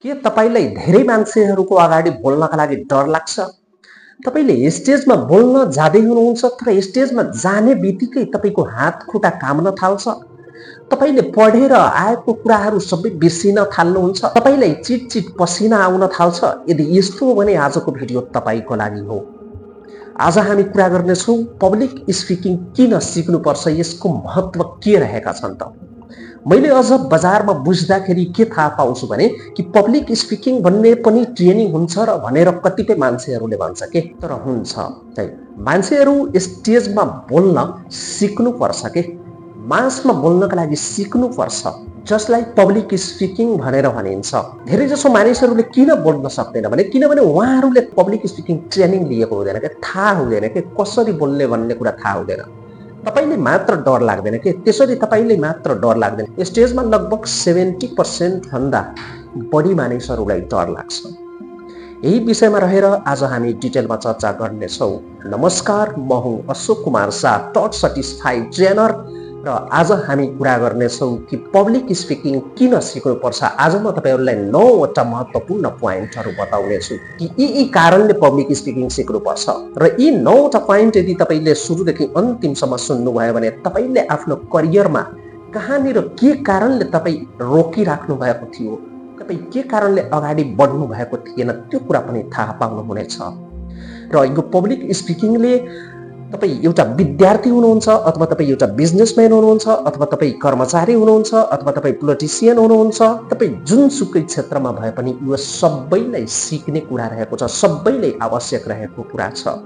के तपाईलाई धेरै मान्छेहरूको अगाडि बोल्नका लागि डर लाग्छ? तपाईले स्टेजमा बोल्न जाँदै हुनुहुन्छ तर स्टेजमा जाने बित्तिकै तपाईको हात खुट्टा काम्न थाल्छ। तपाईले पढेर आएको कुराहरू सबै बिर्सिन थाल्नुहुन्छ। तपाईलाई चिटचिट पसिना आउन थाल्छ। यदि यस्तो हो भने आजको भिडियो तपाईको लागि हो। आज हामी कुरा गर्नेछौँ पब्लिक स्पिकिङ किन सिक्नुपर्छ, यसको महत्त्व के रहेका छन् त। मैले अझ बजारमा बुझ्दाखेरि के थाहा पाउँछु भने कि पब्लिक स्पिकिङ भन्ने पनि ट्रेनिङ हुन्छ र भनेर कतिपय मान्छेहरूले भन्छ के, तर हुन्छ है। मान्छेहरू स्टेजमा बोल्न सिक्नुपर्छ के, मासमा बोल्नका लागि सिक्नुपर्छ, जसलाई पब्लिक स्पिकिङ भनेर भनिन्छ। धेरै जसो मानिसहरूले किन बोल्न सक्दैन भने किनभने उहाँहरूले पब्लिक स्पिकिङ ट्रेनिङ लिएको हुँदैन के, थाहा हुँदैन के, कसरी बोल्ने भन्ने कुरा थाहा हुँदैन। तपाईले मात्र डर लाग्दैन के, त्यसरी तपाईले मात्र डर लाग्दैन। स्टेजमा लगभग 70% भन्दा बढी मानिसहरूलाई डर लाग्छ। यही विषयमा रहेर आज हामी डिटेलमा चर्चा गर्नेछौँ। नमस्कार, म हुँ अशोक कुमार शाह, टट सटिस्फाइड ट्रेनर, र आज हामी कुरा गर्नेछौँ कि पब्लिक स्पिकिङ किन सिक्नुपर्छ। आज म तपाईहरूलाई 9वटा महत्त्वपूर्ण पोइन्टहरू बताउनेछु कि यी कारणले पब्लिक स्पिकिङ सिक्नुपर्छ। र यी 9वटा पोइन्ट यदि तपाईले सुरुदेखि अन्तिमसम्म सुन्नुभयो भने तपाईले आफ्नो करियरमा कहाँनिर के कारणले तपाईँ रोकिराख्नु भएको थियो, तपाईँ के कारणले अगाडि बढ्नु भएको थिएन, त्यो कुरा पनि थाहा पाउनुहुनेछ। र यो पब्लिक स्पिकिङले तपाईँ एउटा विद्यार्थी हुनुहुन्छ, अथवा तपाईँ एउटा बिजनेसम्यान हुनुहुन्छ, अथवा तपाईँ कर्मचारी हुनुहुन्छ, अथवा तपाईँ पोलिटिसियन हुनुहुन्छ, तपाईँ जुनसुकै क्षेत्रमा भए पनि यो सबैलाई सिक्ने कुरा रहेको छ, सबैलाई आवश्यक रहेको कुरा छ।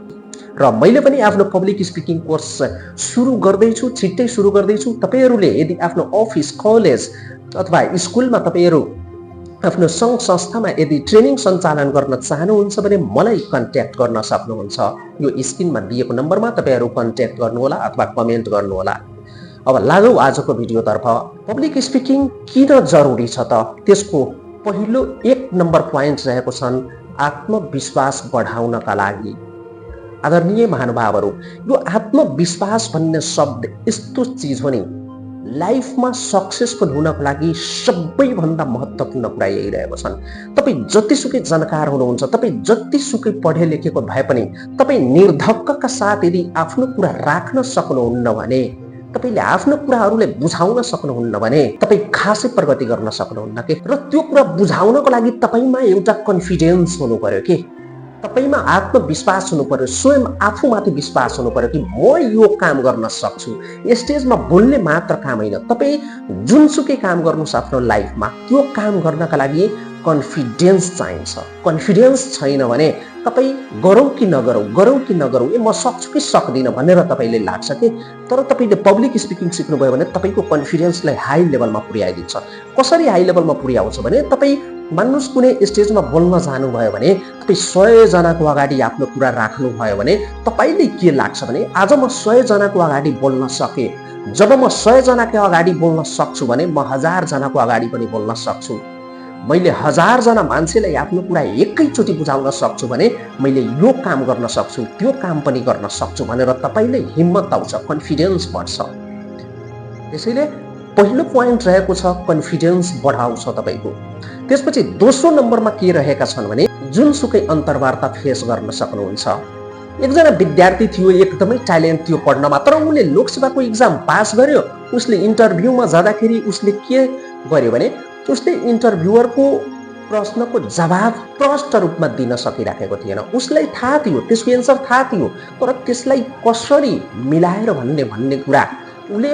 र मैले पनि आफ्नो पब्लिक स्पिकिङ कोर्स सुरु गर्दैछु, छिट्टै सुरु गर्दैछु। तपाईहरूले यदि आफ्नो अफिस, कलेज अथवा स्कुलमा तपाईहरू आफ्नो सङ्घ संस्थामा यदि ट्रेनिङ सञ्चालन गर्न चाहनुहुन्छ भने मलाई कन्ट्याक्ट गर्न सक्नुहुन्छ। यो स्क्रिनमा दिएको नम्बरमा तपाईँहरू कन्ट्याक्ट गर्नुहोला अथवा कमेन्ट गर्नुहोला। अब लागौँ आजको भिडियोतर्फ। पब्लिक स्पिकिङ किन जरुरी छ त, त्यसको पहिलो 1 नम्बर पोइन्ट रहेको छन् आत्मविश्वास बढाउनका लागि। आदरणीय महानुभावहरू, यो आत्मविश्वास भन्ने शब्द यस्तो चिज हो नि, लाइफमा सक्सेसफुल हुनको लागि सबैभन्दा महत्त्वपूर्ण कुरा यही रहेको छन्। तपाईँ जतिसुकै जानकार हुनुहुन्छ, तपाईँ जतिसुकै पढे लेखेको भए पनि तपाईँ निर्धक्कका साथ यदि आफ्नो कुरा राख्न सक्नुहुन्न भने, तपाईँले आफ्नो कुराहरूले बुझाउन सक्नुहुन्न भने तपाईँ खासै प्रगति गर्न सक्नुहुन्न के। र त्यो कुरा बुझाउनको लागि तपाईँमा एउटा कन्फिडेन्स हुनु पर्यो के, तपाईमा आत्मविश्वास हुनु पर्यो, स्वयं आफूमाथि विश्वास हुनु पर्यो कि म यो काम गर्न सक्छु। स्टेजमा बोल्ने मात्र काम होइन, तपाईँ जुनसुकै काम गर्नुहोस् आफ्नो लाइफमा, त्यो काम गर्नका लागि कन्फिडेन्स चाहिन्छ। कन्फिडेन्स छैन भने तपाईँ गरौँ कि नगरौँ, गरौँ कि नगरौँ, म सक्छु कि सक्दिनँ भनेर तपाईँले लाग्छ कि। तर तपाईँले पब्लिक स्पिकिङ सिक्नुभयो भने तपाईँको कन्फिडेन्सलाई हाई लेभलमा पुर्याइदिन्छ। कसरी हाई लेभलमा पुर्याउँछ भने, तपाईँ मान्नुहोस् कुनै स्टेजमा बोल्न जानुभयो भने तपाईँ 100 जनाको अगाडि आफ्नो कुरा राख्नुभयो भने तपाईँले के लाग्छ भने, आज म 100 जनाको अगाडि बोल्न सकेँ, जब म 100 जनाको अगाडि बोल्न सक्छु भने म 1000 जनाको अगाडि पनि बोल्न सक्छु, मैले 1000 जना मान्छेलाई आफ्नो कुरा एकैचोटि बुझाउन सक्छु भने मैले यो काम गर्न सक्छु, त्यो काम पनि गर्न सक्छु भनेर तपाईँले हिम्मत आउँछ, कन्फिडेन्स बढ्छ। त्यसैले पहिलो पोइन्ट रहेको छ कन्फिडेन्स बढाउँछ तपाईँको। त्यसपछि दोस्रो नम्बरमा के रहेका छन् भने जुनसुकै अन्तर्वार्ता फेस गर्न सक्नुहुन्छ। एकजना विद्यार्थी थियो, एकदमै ट्यालेन्ट थियो पढ्नमा, तर उसले लोकसेवाको इक्जाम पास गर्यो। उसले इन्टरभ्यूमा जाँदाखेरि उसले के गर्यो भने उसले इन्टरभ्युअरको प्रश्नको जवाब प्रष्ट रूपमा दिन सकिराखेको थिएन। उसलाई थाहा थियो, त्यसको एन्सर थाहा थियो, तर त्यसलाई कसरी मिलाएर भन्ने कुरा उसले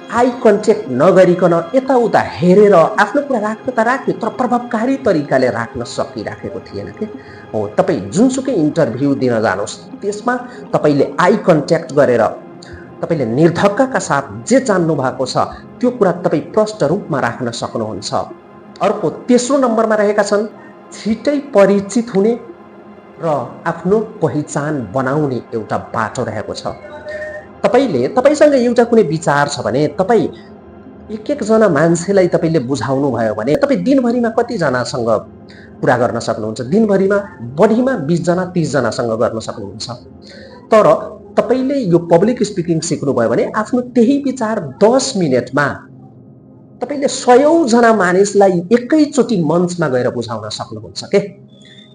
आई कन्ट्याक्ट नगरिकन यताउता हेरेर आफ्नो कुरा राख्न त राख्यो, तर प्रभावकारी तरिकाले राख्न सकिराखेको थिएन के। हो, तपाईँ जुनसुकै इन्टरभ्यू दिन जानुहोस्, त्यसमा तपाईँले आई कन्ट्याक्ट गरेर तपाईँले निर्धक्कका साथ जे जान्नु भएको छ त्यो कुरा तपाईँ प्रष्ट रूपमा राख्न सक्नुहुन्छ। अर्को तेस्रो नम्बरमा रहेका छन् छिटै परिचित हुने र आफ्नो पहिचान बनाउने एउटा बाटो रहेको छ। तपाईसँग एउटा कुनै विचार छ भने तपाईँ एक जना मान्छेलाई तपाईँले बुझाउनु भयो भने तपाईँ दिनभरिमा कतिजनासँग कुरा गर्न सक्नुहुन्छ? दिनभरिमा बढीमा 20 जना 30 जनासँग गर्न सक्नुहुन्छ। तर तपाईँले यो पब्लिक स्पिकिङ सिक्नुभयो भने आफ्नो त्यही विचार 10 मिनेटमा तपाईँले 100औं जना मानिसलाई एकैचोटि मञ्चमा गएर बुझाउन सक्नुहुन्छ के।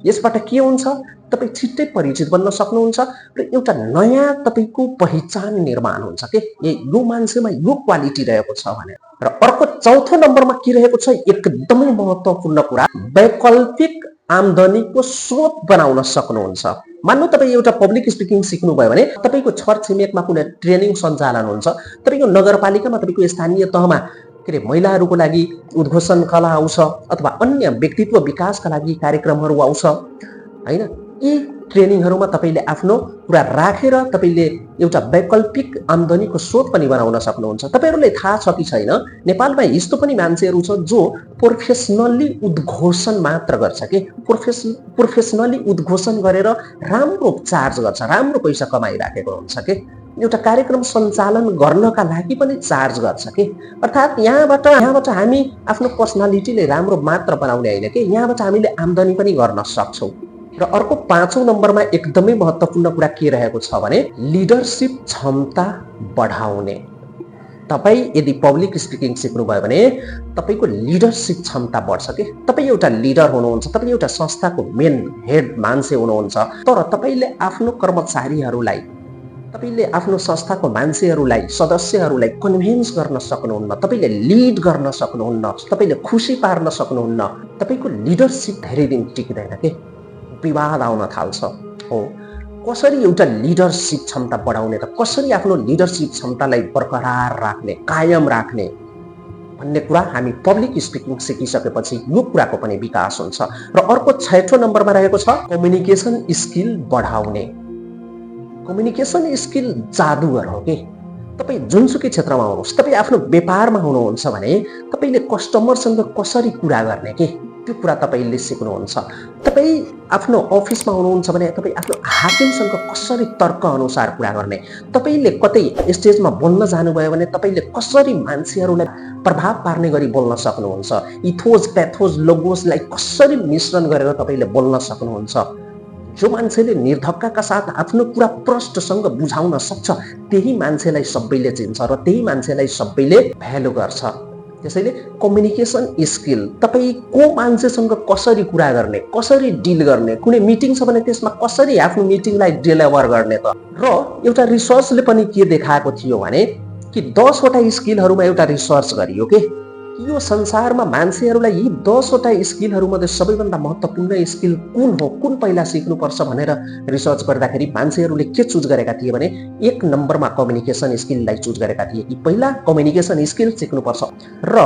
यसबाट के हुन्छ, तपाईँ छिट्टै परिचित बन्न सक्नुहुन्छ र एउटा नयाँ तपाईँको पहिचान निर्माण हुन्छ के यो मान्छेमा यो क्वालिटी रहेको छ भनेर। र अर्को चौथो नम्बरमा के रहेको छ, एकदमै महत्त्वपूर्ण कुरा, वैकल्पिक आम्दानीको स्रोत बनाउन सक्नुहुन्छ। मान्नु तपाईँ एउटा पब्लिक स्पिकिङ सिक्नुभयो भने तपाईँको छरछिमेकमा कुनै ट्रेनिङ सञ्चालन हुन्छ, तपाईँको नगरपालिकामा तपाईँको स्थानीय तहमा के अरे महिलाहरूको लागि उद्घोषण कला आउँछ अथवा अन्य व्यक्तित्व विकासका लागि कार्यक्रमहरू आउँछ हैन। यी ट्रेनिङहरूमा तपाईँले आफ्नो कुरा राखेर तपाईँले एउटा वैकल्पिक आम्दानीको स्रोत पनि बनाउन सक्नुहुन्छ। तपाईँहरूलाई थाहा छ कि छैन, नेपालमा यस्तो पनि मान्छेहरू छ जो प्रोफेसनली उद्घोषण मात्र गर्छ कि प्रोफेसनली उद्घोषण गरेर राम्रो चार्ज गर्छ, राम्रो पैसा कमाइराखेको हुन्छ कि एउटा कार्यक्रम सञ्चालन गर्नका लागि पनि चार्ज गर्छ कि। अर्थात् यहाँबाट हामी आफ्नो पर्सनालिटीले राम्रो मात्र बनाउने होइन कि, यहाँबाट हामीले आम्दानी पनि गर्न सक्छौँ। र अर्को 5औं नम्बरमा एकदमै महत्त्वपूर्ण कुरा के रहेको छ भने लिडरसिप क्षमता बढाउने। तपाईँ यदि पब्लिक स्पिकिङ सिक्नुभयो भने तपाईँको लिडरसिप क्षमता बढ्छ कि। तपाईँ एउटा लिडर हुनुहुन्छ, तपाईँ एउटा संस्थाको मेन हेड मान्छे हुनुहुन्छ, तर तपाईँले आफ्नो कर्मचारीहरूलाई, तपाईँले आफ्नो संस्थाको मान्छेहरूलाई, सदस्यहरूलाई कन्भिन्स गर्न सक्नुहुन्न, तपाईँले लिड गर्न सक्नुहुन्न, तपाईँले खुसी पार्न सक्नुहुन्न, तपाईँको लिडरसिप धेरै दिन टिक्दैन के, विवाद आउन थाल्छ। हो, कसरी एउटा लिडरसिप क्षमता बढाउने त, कसरी आफ्नो लिडरसिप क्षमतालाई बरकरार राख्ने, कायम राख्ने भन्ने कुरा हामी पब्लिक स्पिकिङ सिकिसकेपछि यो कुराको पनि विकास हुन्छ। र अर्को 6औं नम्बरमा रहेको छ कम्युनिकेसन स्किल बढाउने। कम्युनिकेसन स्किल जादुगर हो कि। तपाईँ जुनसुकै क्षेत्रमा हुनुहोस्, तपाईँ आफ्नो व्यापारमा हुनुहुन्छ भने तपाईँले कस्टमरसँग कसरी कुरा गर्ने के त्यो कुरा तपाईँले सिक्नुहुन्छ। तपाईँ आफ्नो अफिसमा हुनुहुन्छ भने तपाईँ आफ्नो हाकिमसँग कसरी तर्क अनुसार कुरा गर्ने, तपाईँले कतै स्टेजमा बोल्न जानुभयो भने तपाईँले कसरी मान्छेहरूलाई प्रभाव पार्ने गरी बोल्न सक्नुहुन्छ, इथोज प्याथोज लोगोसलाई कसरी मिश्रण गरेर तपाईँले बोल्न सक्नुहुन्छ। जो मान्छेले निर्धक्काका साथ आफ्नो कुरा प्रष्टसँग बुझाउन सक्छ त्यही मान्छेलाई सबैले चिन्छ र त्यही मान्छेलाई सबैले भ्यालु गर्छ। त्यसैले कम्युनिकेसन स्किल, तपाईँ को मान्छेसँग कसरी कुरा गर्ने, कसरी डिल गर्ने, कुनै मिटिङ छ भने त्यसमा कसरी आफ्नो मिटिङलाई डेलिभर गर्ने त। र एउटा रिसर्चले पनि के देखाएको थियो भने कि 10 वटा स्किलहरूमा एउटा रिसर्च गरियो के यो संसारमा मान्छेहरूलाई यी 10 वटा स्किलहरूमध्ये सबैभन्दा महत्त्वपूर्ण स्किल कुन हो, कुन पहिला सिक्नुपर्छ भनेर रिसर्च गर्दाखेरि मान्छेहरूले के चुज गरेका थिए भने 1 नम्बरमा कम्युनिकेसन स्किललाई चुज गरेका थिए कि पहिला कम्युनिकेसन स्किल सिक्नुपर्छ। र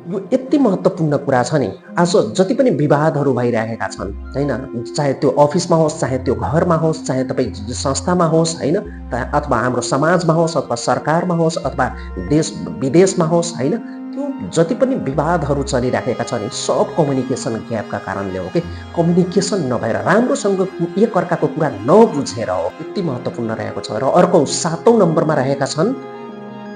यो यति महत्त्वपूर्ण कुरा छ नि, आज जति पनि विवादहरू भइरहेका छन् हैन, चाहे त्यो अफिसमा होस्, चाहे त्यो घरमा होस्, चाहे तपाईँ संस्थामा होस् हैन, अथवा हाम्रो समाजमा होस्, अथवा सरकारमा होस्, अथवा देश विदेशमा होस् हैन, जति पनि विवादहरू चलिराखेका छन् सब कम्युनिकेसन ग्यापका कारणले हो कि। कम्युनिकेसन नभएर, राम्रोसँग एकअर्काको कुरा नबुझेर हो। यति महत्त्वपूर्ण रहेको छ। र अर्को 7औं नम्बरमा रहेका छन्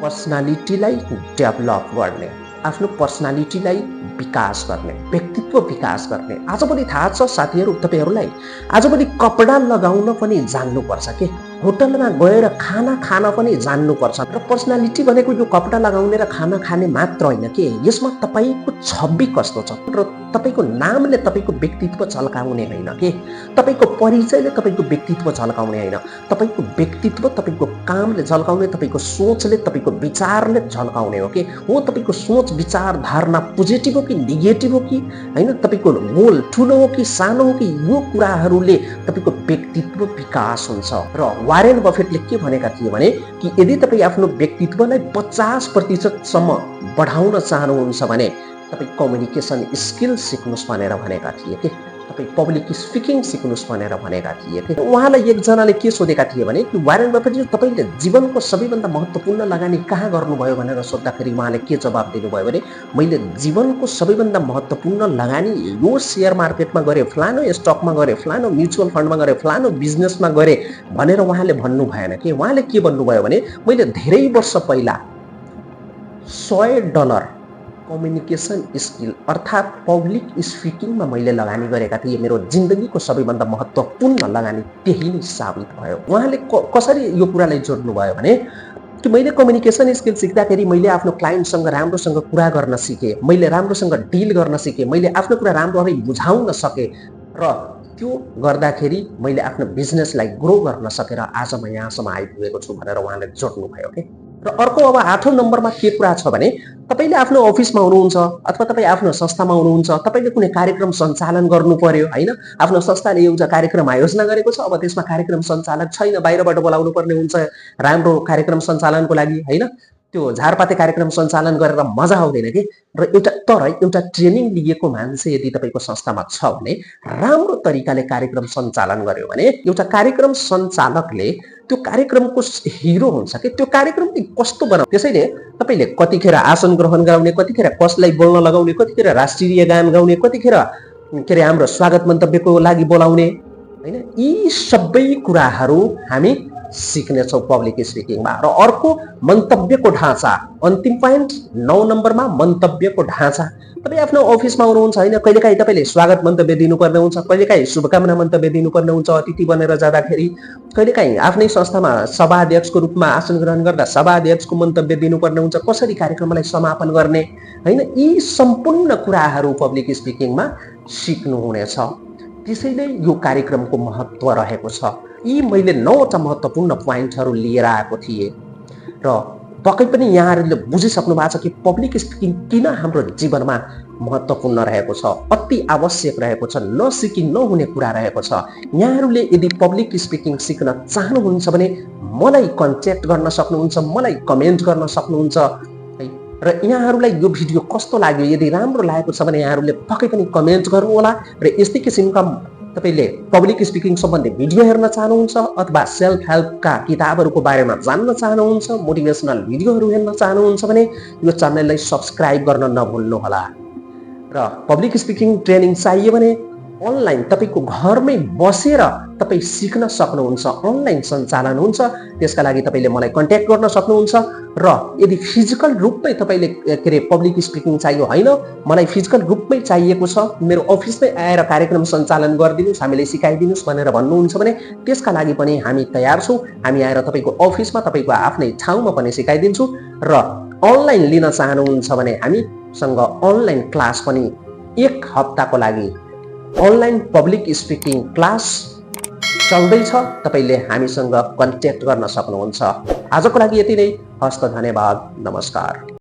पर्सनालिटीलाई डेभलप गर्ने, आफ्नो पर्सनालिटीलाई विकास गर्ने, व्यक्तित्व विकास गर्ने। आजभोलि थाहा छ साथीहरू तपाईँहरूलाई, आजभोलि कपडा लगाउन पनि जान्नुपर्छ के, होटलमा गएर खाना खान पनि जान्नुपर्छ। र पर्सनालिटी भनेको यो कपडा लगाउने र खाना खाने मात्र होइन के, यसमा तपाईँको छवि कस्तो छ र तपाईँको नामले तपाईँको व्यक्तित्व झल्काउने होइन के, तपाईँको परिचयले तपाईँको व्यक्तित्व झल्काउने होइन, तपाईँको व्यक्तित्व तपाईँको कामले झल्काउने, तपाईँको सोचले, तपाईँको विचारले झल्काउने हो कि। हो, तपाईँको सोच विचार धारणा पोजिटिभ हो कि नेगेटिभ हो कि होइन, तपाईँको गोल ठुलो हो कि सानो हो कि, यो कुराहरूले तपाईँको व्यक्तित्व विकास हुन्छ। र वारेन बफेटले के भनेका थिए भने कि यदि तपाईँ आफ्नो व्यक्तित्वलाई 50% बढाउन चाहनुहुन्छ भने तपाईँ कम्युनिकेसन स्किल सिक्नुहोस् भनेर भनेका थिए कि, तपाईँ पब्लिक स्पिकिङ सिक्नुहोस् भनेर भनेका थिए कि। उहाँलाई एकजनाले के सोधेका थिए भने कि वारेन बफेटले तपाईँले जीवनको सबैभन्दा महत्त्वपूर्ण लगानी कहाँ गर्नुभयो भनेर सोद्धाखेरि उहाँले के जवाब दिनुभयो भने मैले जीवनको सबैभन्दा महत्त्वपूर्ण लगानी यो सेयर मार्केटमा गरेँ, फलानो स्टकमा गरेँ, फलानो म्युचुअल फन्डमा गरेँ, फलानो बिजनेसमा गरेँ भनेर उहाँले भन्नु भएन कि। उहाँले के भन्नुभयो भने मैले धेरै वर्ष पहिला $100 कम्युनिकेसन स्किल अर्थात् पब्लिक स्पिकिङमा मैले लगानी गरेका थिएँ, मेरो जिन्दगीको सबैभन्दा महत्त्वपूर्ण लगानी त्यही नै साबित भयो। उहाँले कसरी यो कुरालाई जोड्नुभयो भने कि मैले कम्युनिकेसन स्किल सिक्दाखेरि मैले आफ्नो क्लाइन्टसँग राम्रोसँग कुरा गर्न सिकेँ, मैले राम्रोसँग डिल गर्न सिकेँ, मैले आफ्नो कुरा राम्ररी बुझाउन सकेँ र त्यो गर्दाखेरि मैले आफ्नो बिजनेसलाई ग्रो गर्न सकेर आज म यहाँसम्म आइपुगेको छु भनेर उहाँले जोड्नु भयो के। र अर्को अब 8औं नम्बरमा के कुरा छ भने तपाईले आफ्नो अफिसमा हुनुहुन्छ अथवा तपाईँ आफ्नो संस्थामा हुनुहुन्छ, तपाईले कुनै कार्यक्रम सञ्चालन गर्नु पर्यो हैन। आफ्नो संस्थाले एउटा कार्यक्रम आयोजना गरेको छ, अब त्यसमा कार्यक्रम सञ्चालक छैन, बाहिरबाट बोलाउनु पर्ने हुन्छ राम्रो कार्यक्रम सञ्चालनको लागि हैन। त्यो झारपाते कार्यक्रम सञ्चालन गरेर मजा आउँदैन के। र एउटा ट्रेनिङ लिएको मान्छे यदि तपाईको संस्थामा छ भने राम्रो तरिकाले कार्यक्रम सञ्चालन गर्यो भने एउटा कार्यक्रम सञ्चालकले त्यो कार्यक्रमको हिरो हुन्छ के। त्यो कार्यक्रम कस्तो बनाउ, त्यसैले तपाईले कतिखेर आसन ग्रहण गराउने, कतिखेर कसलाई बोल्न लगाउने, कतिखेर राष्ट्रिय गान गाउने, कतिखेर के अरे हाम्रो स्वागत मन्तव्यको लागि बोलाउने हैन, यी सबै कुराहरू हामी सिक्नेछौँ पब्लिक स्पिकिङमा। र अर्को मन्तव्यको ढाँचा, अन्तिम पोइन्ट 9 नम्बरमा मन्तव्यको ढाँचा। तपाईँ आफ्नो अफिसमा हुनुहुन्छ हैन, कहिलेकाहीँ तपाईँले स्वागत मन्तव्य दिनुपर्ने हुन्छ, कहिलेकाहीँ शुभकामना मन्तव्य दिनुपर्ने हुन्छ अतिथि बनेर जाँदाखेरि, कहिलेकाहीँ आफ्नै संस्थामा सभाध्यक्षको रूपमा आसन ग्रहण गर्दा सभाध्यक्षको मन्तव्य दिनुपर्ने हुन्छ, कसरी कार्यक्रमलाई समापन गर्ने हैन। यी सम्पूर्ण कुराहरू पब्लिक स्पिकिङमा सिक्नुहुनेछ। त्यसैले यो कार्यक्रमको महत्त्व रहेको छ। यी मैले 9वटा महत्त्वपूर्ण पोइन्टहरू लिएर आएको थिएँ र पक्कै पनि यहाँहरूले बुझिसक्नु भएको छ कि पब्लिक स्पिकिङ किन हाम्रो जीवनमा महत्त्वपूर्ण रहेको छ, अति आवश्यक रहेको छ, नसिकि नहुने कुरा रहेको छ। यहाँहरूले यदि पब्लिक स्पिकिङ सिक्न चाहनुहुन्छ भने मलाई कन्ट्याक्ट गर्न सक्नुहुन्छ, मलाई कमेन्ट गर्न सक्नुहुन्छ है। र यहाँहरूलाई यो भिडियो कस्तो लाग्यो, यदि राम्रो लागेको छ भने यहाँहरूले पक्कै पनि कमेन्ट गर्नुहोला। र यस्तै किसिमका तपाईले पब्लिक स्पिकिङ सम्बन्धी भिडियो हेर्न चाहनुहुन्छ अथवा सेल्फ हेल्पका किताबहरूको बारेमा जान्न चाहनुहुन्छ, मोटिभेसनल भिडियोहरू हेर्न चाहनुहुन्छ भने यो च्यानललाई सब्स्क्राइब गर्न नभुल्नुहोला। र पब्लिक स्पिकिङ ट्रेनिङ चाहियो भने अनलाइन तपाईको घरमै बसेर तपाई सिक्न सक्नुहुन्छ, अनलाइन सञ्चालन हुन्छ। त्यसका लागि तपाईले मलाई कन्ट्याक्ट गर्न सक्नुहुन्छ। र यदि फिजिकल रूपमै तपाईले के अरे पब्लिक स्पिकिङ चाहियो हैन, मलाई फिजिकल रूपमै चाहिएको छ, मेरो अफिसमै आएर कार्यक्रम सञ्चालन गरिदिनुस्, हामीले सिकाइदिनुस् भनेर भन्नुहुन्छ भने त्यसका लागि पनि हामी तयार छौँ। हामी आएर तपाईको अफिसमा, तपाईको आफ्नै ठाउँमा पनि सिकाइदिन्छौँ। र अनलाइन लिन चाहनुहुन्छ भने हामीसँग अनलाइन क्लास पनि 1 हप्ताको लागि अनलाइन पब्लिक स्पिकिङ क्लास चल्दैछ। तपाईले हामीसँग कन्ट्याक्ट गर्न सक्नुहुन्छ। आजको लागि यति नै। हस्त, धन्यवाद, नमस्कार।